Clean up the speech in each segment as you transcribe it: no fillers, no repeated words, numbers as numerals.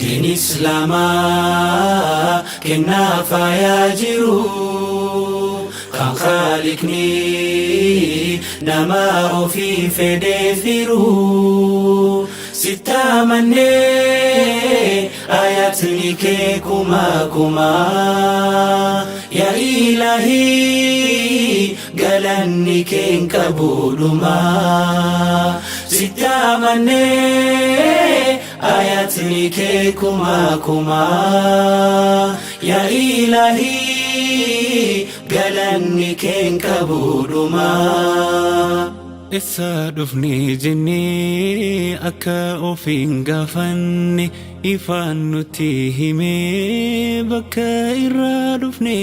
Diin Islaamaa kennaa faayaa jiru kan Khaaliqni nama ofii fedhee firu. Sitti amannee ayatni kee kuma kuma, yaa Ilaahii, galanni kee hin qabu dhuma. Sitti amannee ayatni kee kuma kuma, yaa Ilaahii, galanni kee hin qabu dhuma. Eessaa dhufne jennee akka ofiin gaafanne, ifaan nutti himee bakka irraa dhufne.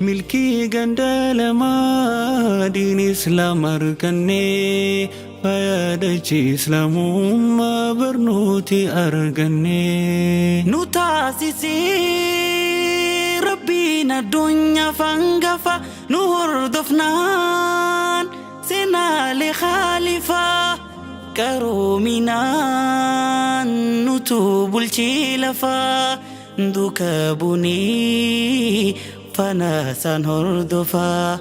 Milkii ganda lamaa diin Islaam arganne, faayadachi Islaamummaa barnooti arganne. Nu taasisee Rabbiin addunyaa fangafa, nu hordofnaan seenaalee khaalifaa, qaroominaan nutu bulchii lafaa, duuka bunii faana isaan hordofaa.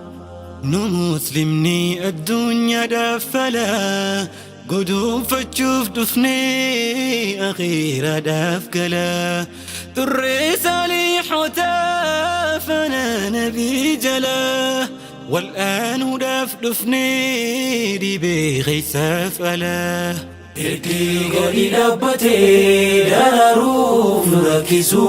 Nu Muslimni addunyaadhaaf falaa guduunfachuuf dhufnee akhiiraadhaaf galaa turree, saaliixotaa fana nabii jalaa wal'aanuudhaaf dhufnee dhibee keessaaf alaa. Ergi gadi dhaabbatee dararuuf nu rakkisu,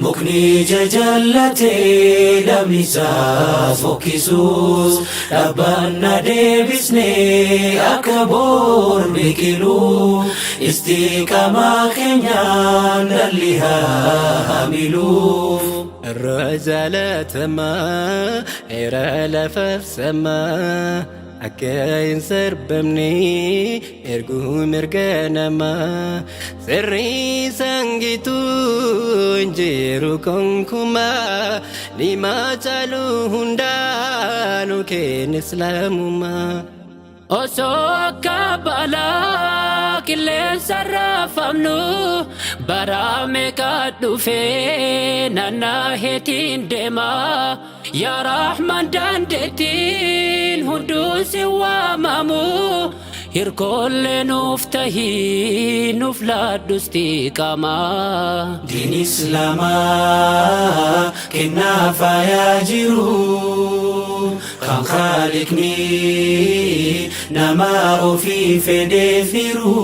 mukni jajallatee damni isaas fokkisus, dhaabbanna deebisnee akka bor biqilu, istiqaamaa keenyaan dhalli haa hamilu. Irra jaalatamaa heera lafaaf samaa akka hin sarbamne erguu mirga namaa, sirrii sangituu hin jiru konkumaa, nimaa caalu hundaa nu kenna Islaamumaa. Osoo akka balaa qilleensa raafamnu bara meeqa dhufee nannaaheetiin deema. Yaa Rahman, dandeettiin hunduun si waamamu, hirkoollee nuuf tahii, nuuf laadhus xiqqaamaa. Diin Islaamaa kennaa faayaa jiru kan Khaaliqni nama ofii fedhee firu.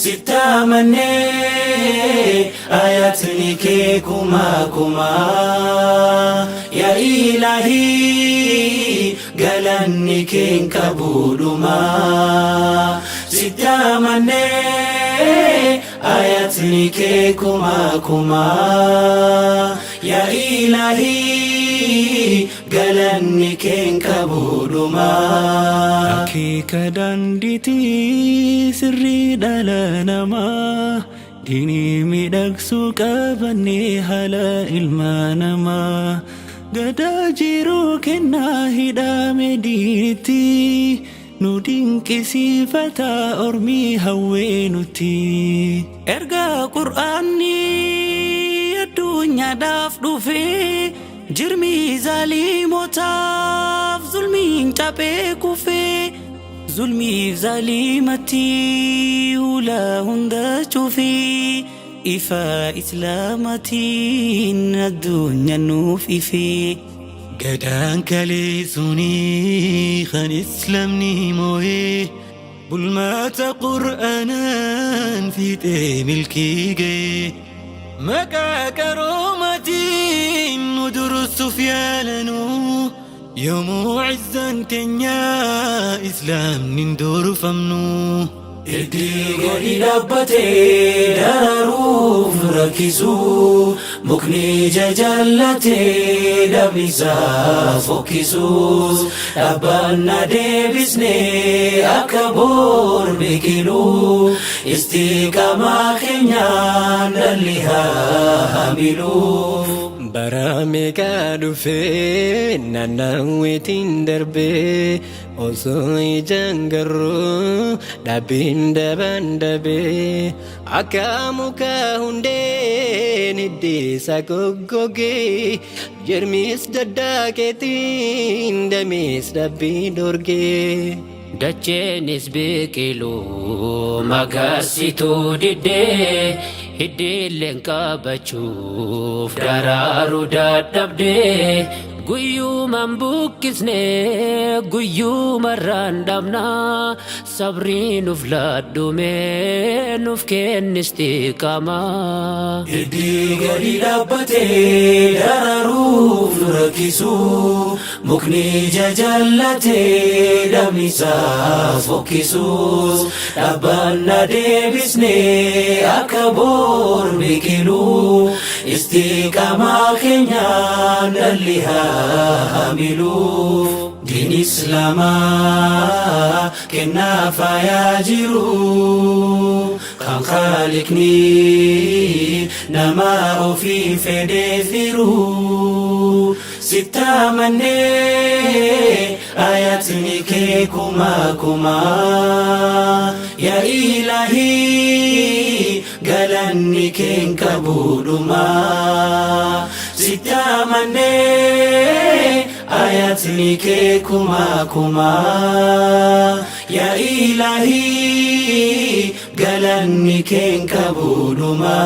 Sitti amannee ayatni kee kuma kuma, yaa Ilaahii, galanni kee hin qabu dhuma. Sitti amannee ayatni kee kuma kuma, yaa Ilaahii, galanni kee hin qabu dhuma. Akeeka daandiitii sirrii dhala namaa, diinii miidhagsuu qabannee haala ilma namaa, gadaa jiruu kennaa hidhame diinitti nu dinqisiifata ormii hawwee nutti. Erga Qur'aanni addunyaadhaaf dhufee, jirmi zaalimotaaf zulmiin caphee kufee, zulmiif zaalimatti hula hunda cufee, ifa Islaamatiin addunyaa nuuf ifee. Gadaan kaleessuunii kan Islaamni moo'ee, bulmaata Qur'aanaan fiixee milkii ga'ee, maqaa qaroomaatiin nu dursuuf yaalanuu, yoomuu izzaan keenyaa Islaamni hin durfamnu. Ergi gadi dhaabbatee dararuuf nu rakkisu. Mukni jajallatee dhabni isaa fokkisuus dhaabbanna deebisnee akka bor biqilu. Istiqaamaa keenyaan dhalli haa hamilu. Bara meeqa dhufee naannawweetiin darbee osoo ijaan garuu dhaabbiin daban dabee akka muka hundeen hiddiisa goggogee jirmis daddaaqeetiin damees dhabbii dorgee. Dacheenis biqiluu magarsituu diddee hiddiilleen qabachuuf daraaruu dadhabdee guyyuumaan buqqisnee guyyuumarraan dhabnaa sabrii nuuf laadhumee nuuf kennisti qaamaa. Hiddi gadi dhaabbatee daraaruuf nu rakkisu. Mukni jajallatee dhabni isaa fokkisuus dhaabbanna deebisnee akka bor biqilu. Istiqaamaa keenyaan dhalli haa hamilu. Diin Islaamaa kennaa faayaa jiru kan Khaliqni nama ofii fedhee firu. Sittamannee ayatni kee kuma kuma, yaa Ilahii, galanni keen qabuudhuma. Sittamannee ayatni kee kuma kuma, yaa Ilahii, galanni keen qabuudhuma.